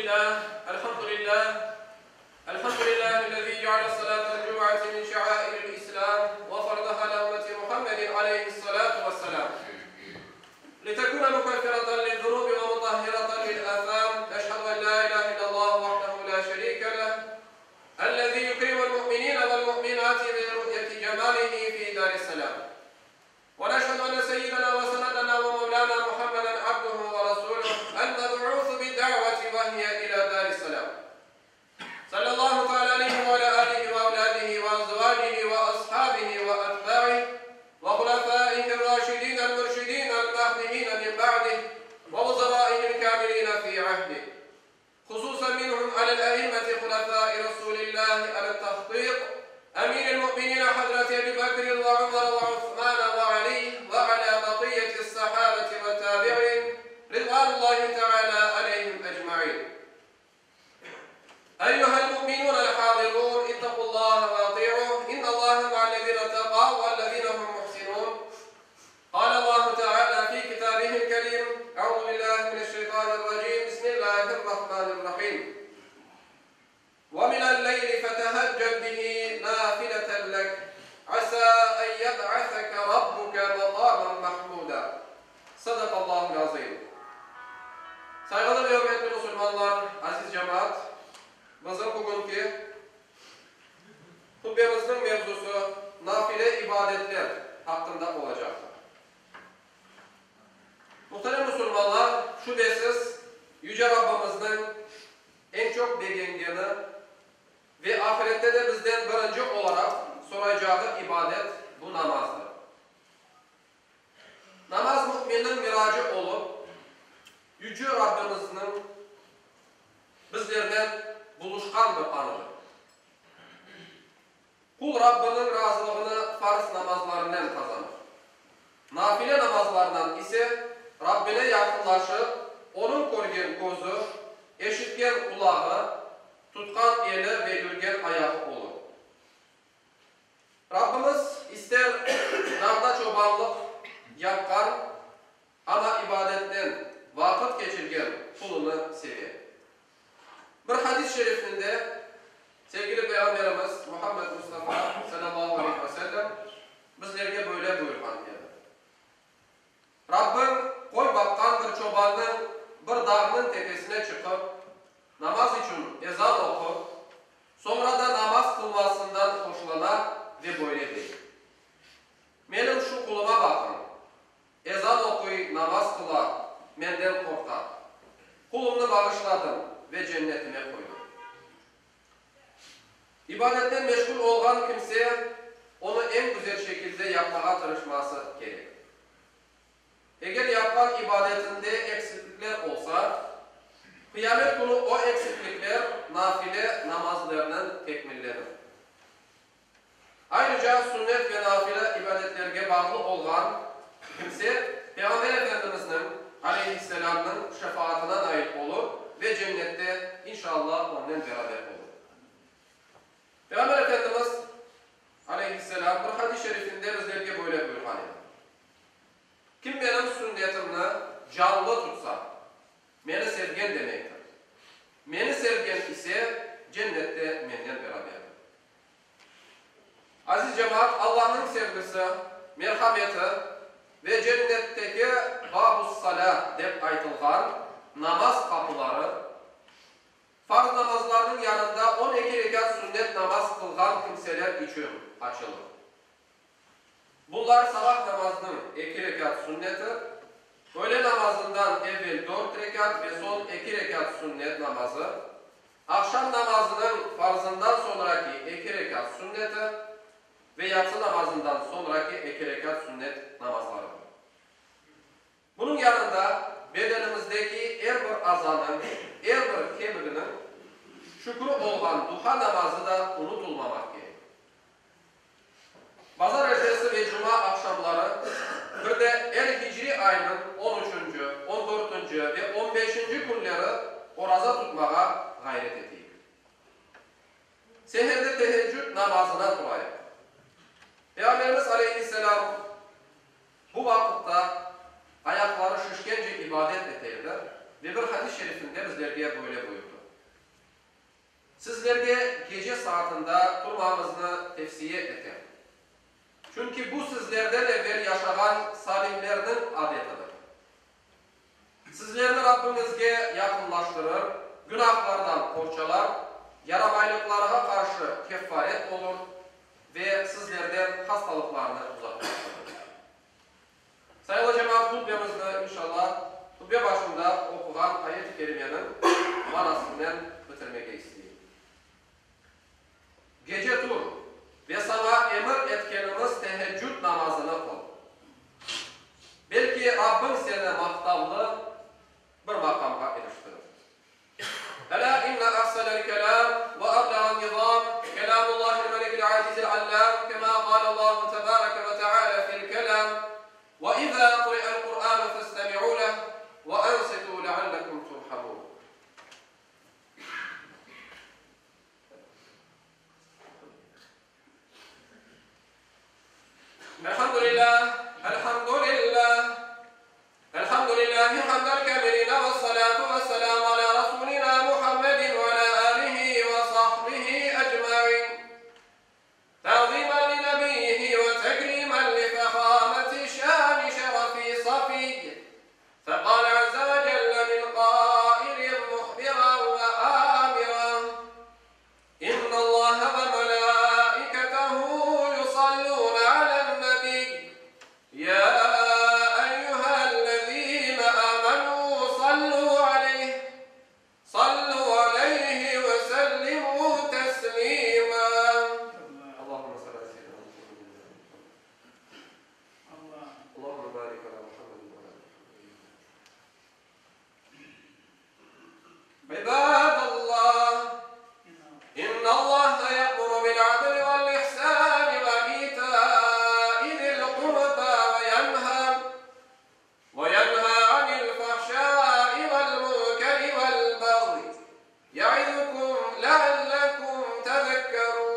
Elhamdülillah, elhamdülillah, elhamdülillahi'l-lezî ceale salâtel cum'ati min şeairil İslâm ve faradaha alâ ümmeti Muhammedin aleyhis-salâtu ves-selâm. Litekûne mukeffireten lil-zunûbi ve mutahhireten lil-âsâm. Eşhedü en lâ ilâhe illallah vahdehu lâ şerîke leh, ellezî yukrimul mu'minîne vel-mu'minâti bi ru'yeti cemâlihi fî dâris-selâm. Ve neşhedü enne seyyidena ve senedena ve mevlâna Muhammeden abduhu ve rasûluh, el-meb'ûsu bid-da'veti ve hiye ilâ dâris-selâm. Sallallahu teâlâ aleyhi ve alâ âlihi ve evlâdihi ve azvâcihi ve ashâbihi ve etbâih ve hulefâihir-râşidîn el-mürşidîn el-mehdiyîn min ba'dih ve vuzerâihil kâmilîn fî ahdih. Hususan minhum alel-e'immeti hulefâi Rasûlillâhi alet-tahkîk, Emîril-mu'minîn Hazreti Ebî Bekr ve Ömer ve Osman ve Alî ve alâ bakiyyeti's-sahâbeti ve't-tâbi'în ridvânullâhi teâlâ aleyhim ecmaîn. Eyyühel-mu'minûn el-hâzirûn, ittaqullâhe ve atî'ûh, innallâhe ma'allezîne teqav vellezîne hum muhsinûn. Kâlellâhu teâlâ fî kitâbihil kerîm, Eûzü billâhi mineşşeytânirracîm, Bismillâhirrahmânirrahîm. Ve minel-leyli fetehecced bihi nâfileten lek, asâ en yeb'aseke rabbuke makâmen mahmûdâ. Sadakallâhul azîm. Sayğılı ve ürmetli musulmanlar, aziz cemaat, bizim bugünki Hutbemizniñ mevzusı nafile ibadetler haqqında olacaqtır. Muhterem musulmanlar, şübesiz, Yüce Rabbimizniñ eñ çoq begengeni ve ahirette de bizden birinci olaraq soraycağı ibadet bu namazdır. Namaz müminniñ miracı olıp, Yüce Rabbimizniñ bizlernen buluşqan bir anıdır. Qul Rabbiniñ razılığını farz namazlarınen qazanır. Nafile namazlarınan ise Rabbine yaqınlaşıp, Onıñ körgen közü, eşitken qulağı, tutqan eli ve yürgen ayağı olur. Rabbimiz ister dağda çobanlıq yapqan, amma ibadetnen vaqıt keçirgen qulunı seve. Bir hadis şerifinde sevgili Peyğamberimiz Muhammed Mustafa salâllahu aleyhi ve sellem bizlerge böyle buyurğan edi, Rabbim qoy baqqan bir çobannıñ bir dağnıñ tepesine çıqıp, namaz içün ezan oqup, soñra da namaz qılmasından hoşlana ve böyle dey, Menim şu quluma baqıñ, ezan oquy, namaz qıla, menden qorqa. Qulumnı bağışladım ve cennetime qoydım. İbadetten meşğul olğan kimse onı eñ güzel şekilde yapmağa tırışması kerek. Eger yapqan ibadetinde eksiklikler olsa, qıyamet künü o eksiklikler nafile namazlernen tekmillenir. Ayrıca sünnet ve nafile ibadetlerge bağlı olğan kimse Peyğamber Efendimizniñ, aleyhisselâmnıñ, şefaatına nail olur ve cennette, inşallah, onnen beraber olur. Peyğamber Efendimiz, aleyhisselâm, bir hadis-i şerifinde bizlerge böyle buyurğan edi, Kim menim sünnetimni canlı tutsa, meni sevgen demektir. Meni sevgen ise cennette menden beraberdir. Aziz cemaat, Allahnıñ sevgisi, merhameti ve cennetteki Babus-salâ dep aytılğan namaz qapıları, farz namazlarnıñ yanında 12 rekât sünnet namaz qılğan kimseler içün açılır. Bunlar sabah namazınıñ eki rekât sünneti, öğle namazından evvel dört rekât ve soñ eki rekât sünnet namazı, aqşam namazınıñ farzından soñraki eki rekât sünneti ve yatsı namazından soñraki eki rekât sünnet namazlarıdır. Bunıñ yanında bedenimizdeki er bir azanıñ, er bir kemiginiñ şükrü olğan duha namazı da unutılmamaq kerek. Bazar ertesi ve cuma aqşamları, bir de er hicriy aynıñ on üçünci, on dörtünci ve on beşinci künleri oraza tutmağa ğayret eteyik. Seherde teheccüd namazına turayıq. Peyğamberimiz aleyhisselâm bu vaqıtta ayaqları şişkence ibadet ete edi ve bir hadis-i şerifinde bizlerge böyle buyurdı. Sizlerge gece saatında turmañıznı tevsiye etem. Çünki bu sizlerden evel yaşağan salimlerniñ adetidir. Sizlerni Rabbiñizge yaqınlaştırır, günahlardan qorçalar, yaramaylıqlarğa qarşı keffaret olur ve sizlerden hastalıqlarnı uzaqlaştırır. Sayılı cemaat, hutbemizni, inşallah, hutbe başında oquğan ayet-i kerimeniñ manasınen bitirmege isteyim. Gece tur ve saña emir etkenimiz teheccüd namazını qıl. Belki Rabbiñ seni maqtavlı bir maqamğa iriştirir. Elâ inne ahsenel kelâm ve ablağan nizâm kelâmullâhil melikil azizil allâm kemâ qâlellâhu tebâreke ve teâlâ fil kelâm, Ve izâ quri'el Qur'ânu festemi'û leh ve ansitû leallekum turhamûn. Elhamdülillâh, elhamdülillâh, elhamdülillâhi hamdel kâmilîne vessalâtu vesselâmu alâ rasûlinâ Muhammedin ve alâ âlihi ve sahbihi ecmaîn. Ta'zîmen li nebiyyihi ve tekrîmen li fehâmeti şâni şerefi safiy. Feqâle azze ve celle min qâilin muhbiran ve âmiran, İnnallâhe ve melâiketehu yusallûne alen-nebiy, yâ eyyühellezîne âmenû sallû aleyh, sallû aleyhi ve sellimû teslîmâ. Allahümme salli alâ seyyidinâ Muhammedin ve alâ Muhammed. Allahümme barik alâ Muhammedin ve alâ Muhammed. İbadallah, İnnallâhe ye'muru bil-adli vel-ihsâni ve itâi zil-qurbâ ve yenhâ ve yenhâ anil-fahşâi vel-munkeri vel-bagyi ye'izukum leallekum tezekkerûn.